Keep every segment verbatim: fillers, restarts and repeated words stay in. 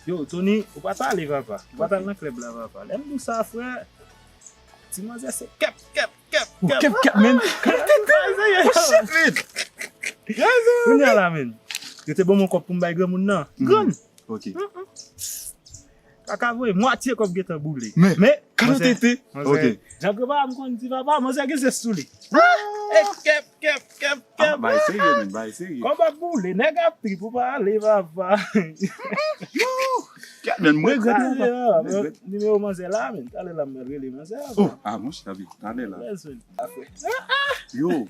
Yo, Tony, ou pa t ale, papa. Ou pa t al nan klèb la, papa. Lè m di w sa, frè, ti manzè se kèp, kèp, kèp, kèp. Kèp, kèp, men. Kèp, kèp, kèp. Oh, shit, men. Kounye a la, men. Yo te ban m yon kòb pou m bay granmoun nan. Grann. Ok. Kaka voye, mwatye kòb gentan boule. Men, men, kado tete. Ok. Jan granpapa m konn di, papa, manzè gen zès sou li. E kèp, kèp, kèp, kèp. Bay serye, men, bay serye. Kòb ap boule, nèg ap trip, ou pa ale, papa. Kèt, men, m regrèt, papa. Nimewo manzè la, men. Talè la, m rele manzè la. Oh, ah, monchè, abi, talè la. Yo,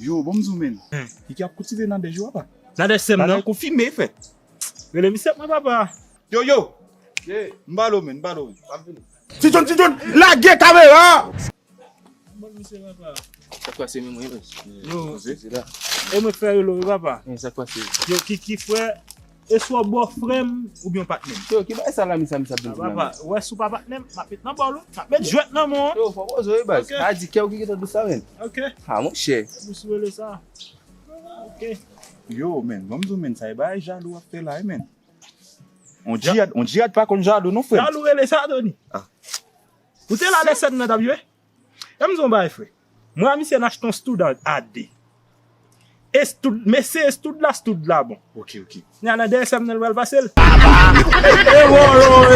yo, bon, m di w, men. Kiki ap koutive Nadège yo, papa. Nadège sè m nan. Bagay konfime, fèt. Rele misye pou mwen, papa. Yo, yo. M ba l ou, men, m ba l ou, men. M ap vini. Ti John, Ti John, lage kamera! Bon, misye, papa. Sa k pase, men mwen, men. Yo. Poze. Se la. E mwen k fè rele w, papa. Men sa k pase. Yo, Kiki, frè, e swa bò frè m oubyen w patnè m? Yo, ki bagay sa la, misye, misye ap vin di la, papa, men? Ou wè si w pa patnè m, m ap met nan bòl ou, m ap met jwèt nan men w. Yo, fò poze w, baz. Ok. Pa di kè w ki gentan di sa, men. Ok. Ah, monchè. Bous rele sa. Ok. Yo, men, ban m di w, men, sa e bagay jalou ap fè la, wi, men. On djihad, on djihad pa konn jalou non, frè m. Jalou rele sa, Tony. Ah. Ou te la lè sè m nan t ap jwe? E m di w yon bagay, frè. Mwen a misye n achte yon stoud a, a de. E stoud, mesye, e stoud la, stoud la bon. Ok, ok. Kounye a nan dèyè sè m nan l pral pase l. E, e, wolo, e.